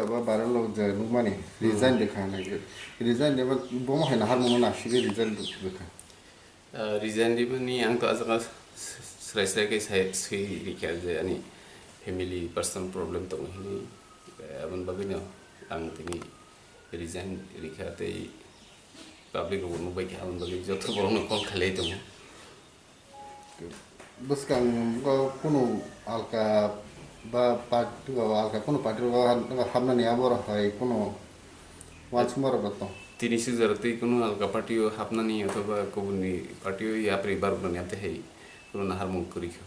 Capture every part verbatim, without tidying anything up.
Ba barelo je nukmani, resign de kha nai. Resign de ba bomo hai naharmung no nasigi resign de kha. Ah, resign de bani ang to ajaga srai srai ke sai sui rikha je ani family personal problem tong hini. Eh, abon bagwi no ang tini resign rikha tei public rok nukbai kha abon bagwi joto borok no call khalai tongo. Bwskango kunu alka ba party o alka kunu party o hapnani abo rok hai kunu uansukma rok tong. Tini sijaro tei kunu alka party o hapnani othoba kubuni party o yapri baroknani amtwi hai kunu naharmung kwrwi kha.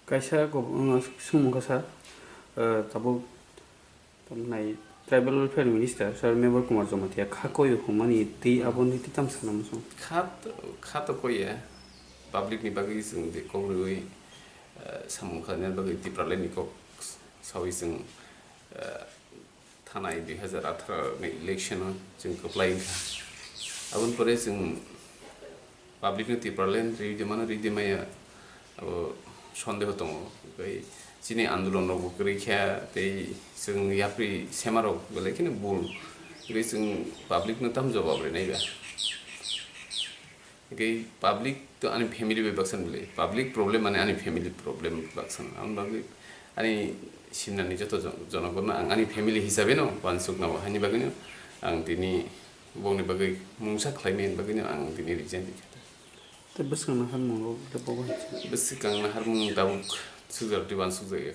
Kaisa kok-, wng swngmung kha sir, eh, tabuk Tamnai Tribal Welfare Minister Sir Mevar Kumar Jamatia kha koi humani tei aboni tei tam sana muchung. Kha to, kha to koi ya. Public ni bagwi chwng de kok rwi, eh, samung khlaina bagwi Tipraland ni kok sawi chwng, eh, thanai dui hazar atharo ni election o chwng kwplai wngkha. Aboni pore chwng public no Tipraland rwi de mano rwi de maya abo sondeho tongo. Tei chini andolon rok bo kwrwi kha tei chwng yapri sema rok belai kheno bul. Tei chwng public no tam jawab rinai ba. Tei public to ani family bai baksa ni belai. Public problem mane ani family problem baksa. Ang bagwi ani simnani joto jon-, jonogono ang ani family hisabe no uansukna o. Haini bagwi no ang tini bongni bagwi mungsa khlaimani bagwi no ang tini resign rikha. Tei bwskang naharmung rok le bo bai. Bwskang naharmung tabuk sukjak tei uansukjak ya.